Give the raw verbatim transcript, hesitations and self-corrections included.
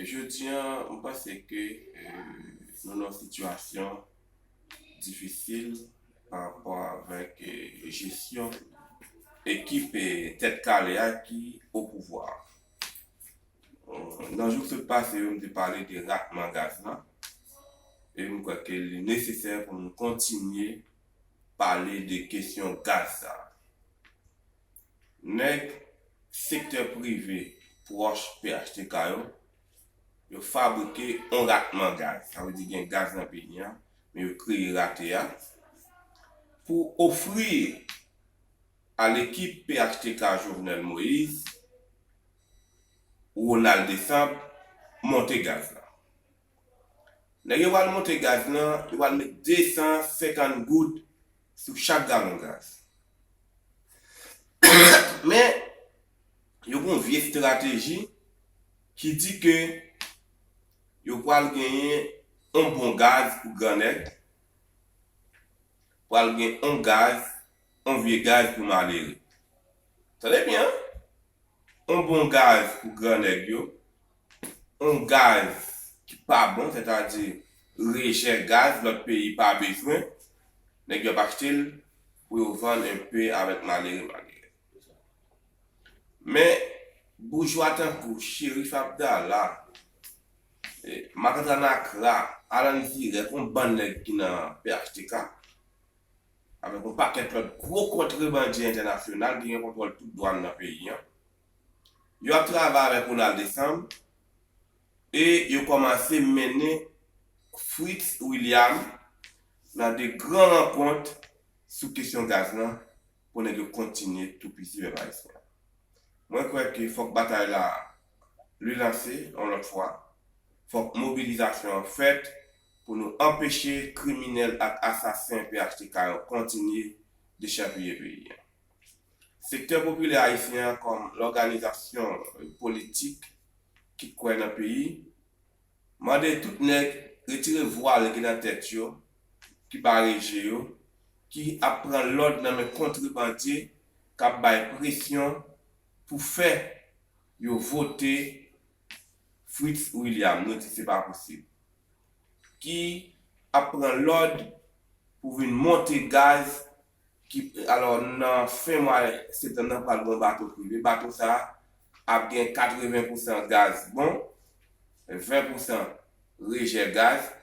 Jodi a, m panse ke eh, nou nan yon sitiyasyon difisil pa rapò avèk eh, jesyon ekip eh, Tèt Kale a ki o pouvwa. Eh, Nan jou k sot pase yo, m te pale de ratman gaz la. E m kwè ke li nesesè pou nou kontinye pale de kesyon gaz sa. Nèg sektè prive pwòch P H T K yo, yo fabrike yon ratman gaz. Sa vle di gen gaz nan peyi a, men yo kreye rate a pou ofri a lekip P H T K Jovenel Moïse, Ronald Desamp, monte gaz la. Nèg yo pral monte gaz lan, yo pral met de san senkant goud sou chak galon gaz. Men, yo gen yon vye estrateji ki di ke yo pral genyen yon bon gaz pou gran nèg, pral gen yon gaz, yon vye gaz pou malere. Tande byen, yon bon gaz pou gran nèg yo, yon gaz ki pa bon, sètadi rejè gaz lòt peyi pa bezwen, nèg yo ap achte l pou yo vann enpe avèk malere malere. Men, boujwa tankou Cherif Abdallah, eh, Marc Antoine Accra, Alan Virèk, yon bann nèg ki nan P H T K, avèk yon pakèt lòt gwo kontrebandye entènasyonal ki gen kontwòl tout dwàn nan peyi a. Yo ap travay avèk Ronald Desamp e yo kòmanse mennen Fritz William nan de gran rankont sou kesyon gaz lan pou nèg yo kontinye toupizi pèp ayisyen an. Mwen kwè ke fòk batay la relanse yon lòt fwa. Fòk mobilizasyon an fèt pou nou anpeche kriminèl ak asasen P H T K yo kontinye dechapiye peyi a. Sektè popilè ayisyen an kòm lòganizasyon politik ki kwè nan peyi, mande tout nèg retire vwal ki nan tèt yo, ki bare je yo, ki ap pran lòd nan men kontrebandye k ap bay presyon pou fè yo vote Fritz William. Nou di se pa posib. Ki ap pran lòd pou vin monte gaz ki, alò, nan fen mwa septanm nan, pral gen yon bato prive. Bato sa a ap gen katreven pousan gaz bon, ven pousan rejè gaz,